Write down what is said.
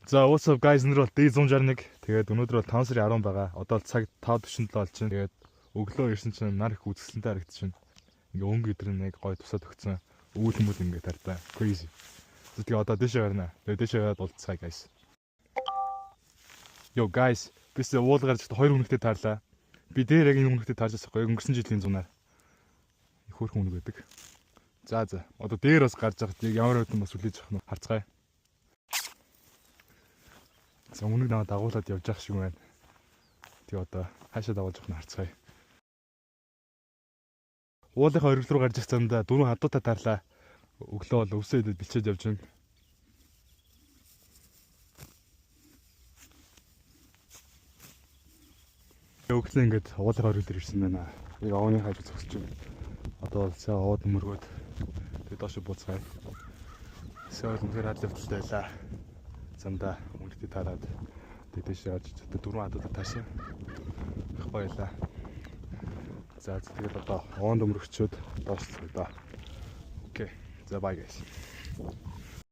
За, what's up, guys? Өнөөдөр бол D161. Тэгээд өнөөдөр бол 5 сарын 10 байгаа. Одоо л цаг 5:47 болж байна. Тэгээд өглөө ирсэн чинь нар их үзэсгэлэнтэй харагдчихэв. Ингээ өнгө өдр нэг гоё тусаад өгсөн. Өвөл мөл ингээ тартаа. Crazy. За, тэгээ одоо дэшээ гарна. Тэгээд дэшээ гараад уулзцгаая, guys. Yo, guys, бис уул гарч хоёр үнэгтэй таарлаа. Би дээр яг энэ үнэгтэй таарч байгаа байхгүй өнгөрсөн жилийн зунаар. Их хөөрхөн үнэг байдаг. За. Одоо дээр бас гарч байхад яг ямар хэвтэн бас хүлээж авах нь харцгаая. За, үнэг наваа дагуулад явж явах шиг байна. Тэгээ одоо хаашаа дагуулж явах нь харцгаая. Уулынхаа оргил руу гарч ирэх замдаа дөрвөн хадуутай таарлаа. Өглөө бол өвсөө идэж бэлчээд явж байна. Өглөө ингээд уулынхаа оргил дээр ирсэн байна. Яг овооны хажуу зогсож байна. Одоо бол сайн овоод мөргөөд тэгээ доош бууцгаая. Сайн үнэхээр хад явдалтай байлаа. Замдаа үнэтэй таарад тэгээ дэше явж одоо дөрвөн хадуудаа таашаа. Их баялаа. За, тэгээд одоо овоонд өмөрөгчөөд доош цогдоо. Okay. За, bye, guys.